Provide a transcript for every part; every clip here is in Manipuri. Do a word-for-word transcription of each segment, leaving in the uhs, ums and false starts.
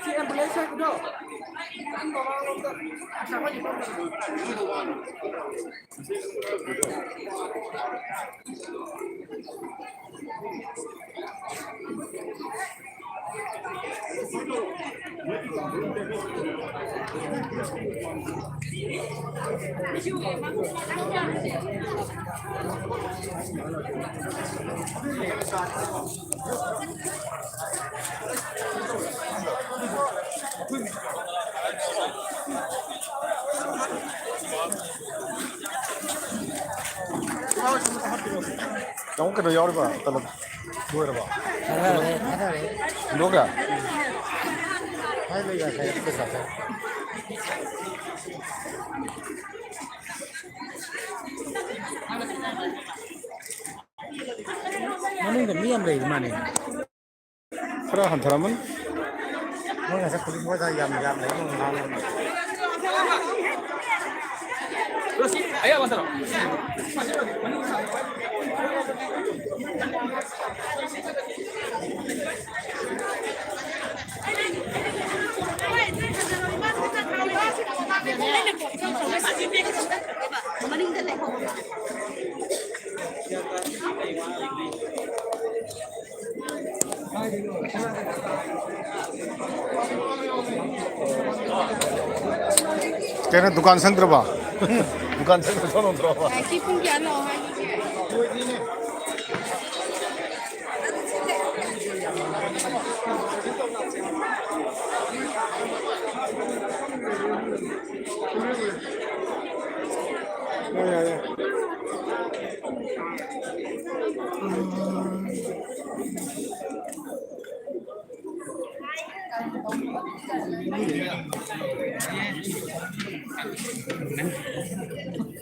ꯁꯤ ꯑꯦꯝꯕꯨꯂꯦꯟꯁ ꯍꯥꯏꯕꯗꯣ, ꯅꯪ ꯃꯃꯥꯡꯂꯣꯝꯗ ꯑꯁꯥ ꯍꯣꯏꯒꯤ ꯐꯝꯕꯗꯣ꯫ ꯅꯪ ꯀꯩꯅꯣ ꯌꯥꯎꯔꯤꯕ? ꯇꯂꯞ ꯂꯣꯏꯔꯕ? ꯊꯥꯗꯔꯦ, ꯊꯥꯗꯔꯦ꯫ ꯍꯨꯟꯗꯣꯛꯈ꯭ꯔꯦ? ꯊꯥꯗꯔꯦ, ꯉꯁꯥꯏ ꯄꯩꯁꯥ ꯊꯥꯗꯔꯦ꯫ ꯃꯅꯨꯡꯗ ꯃꯤ ꯌꯥꯝ ꯂꯩꯕ ꯃꯥꯜꯂꯦ꯫ ꯈꯔ ꯍꯟꯊꯔꯝꯃꯅꯤ꯫ ꯃꯣꯏ ꯉꯁꯥꯏ ꯄꯨꯂꯤꯁ ꯃꯣꯏꯗ ꯌꯥꯝ, ꯌꯥꯝ ꯂꯩꯕ ꯉꯥꯡꯉꯝꯃꯤ꯫ ꯀꯩꯅꯣ, ꯗꯨꯀꯥꯟ ꯁꯪꯗ꯭ꯔꯕ? ꯗꯨꯀꯥꯟ ꯁꯪꯗ꯭ꯔ ꯊꯣꯛꯂꯝꯗ꯭ꯔꯣꯕ? ꯉꯥꯏꯈꯤ, ꯄꯨꯡ ꯀꯌꯥꯅꯣ ꯍꯥꯏꯈꯤꯒꯦ?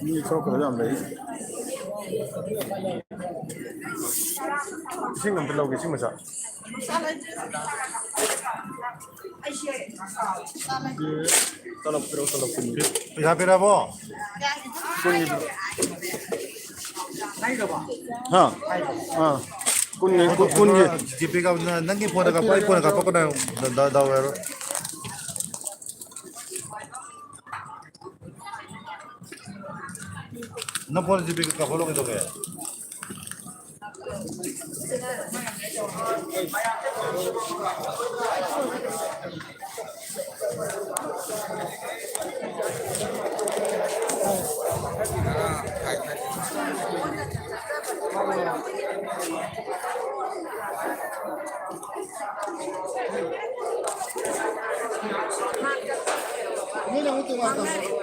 ꯃꯤ ꯊꯣꯛꯈ꯭ꯔꯕ ꯌꯥꯝ ꯂꯩ꯫ ꯏꯁꯤꯡ ꯑꯝꯇ ꯂꯧꯒꯦ, ꯏꯁꯤꯡ ꯃꯆꯥ꯫ ꯇꯂꯞ ꯄꯤꯔꯛꯑꯣ, ꯇꯂꯞ ꯀꯨꯟꯒꯤ꯫ ꯄꯩꯁꯥ ꯄꯤꯔꯛꯑꯕꯣ? ꯀꯨꯟꯒꯤ꯫ ꯍꯥ? ꯑꯥ꯫ ꯀꯨꯟꯒꯤ, ꯀꯨꯟꯒꯤ꯫ ꯖꯤꯄꯦ ꯀꯥꯞ-, ꯅꯪꯒꯤ ꯐꯣꯟꯗ ꯀꯥꯞꯄꯣ, ꯑꯩ ꯐꯣꯟꯗ ꯀꯥꯞꯄꯛꯀꯅꯣ ꯍꯥꯏꯌꯣ꯫ ꯗꯥ-, ꯗꯥ-, ꯗꯥꯎ ꯌꯥꯔꯣꯏ꯫ ꯅꯪ ꯐꯣꯟ ꯖꯤꯄꯦ ꯀꯥꯞꯍꯜꯂꯣ ꯀꯩꯗꯧꯒꯦ? ꯅꯣꯏꯅ ꯑꯃꯨꯛ ꯇꯣꯉꯥꯟ ꯇꯧ꯫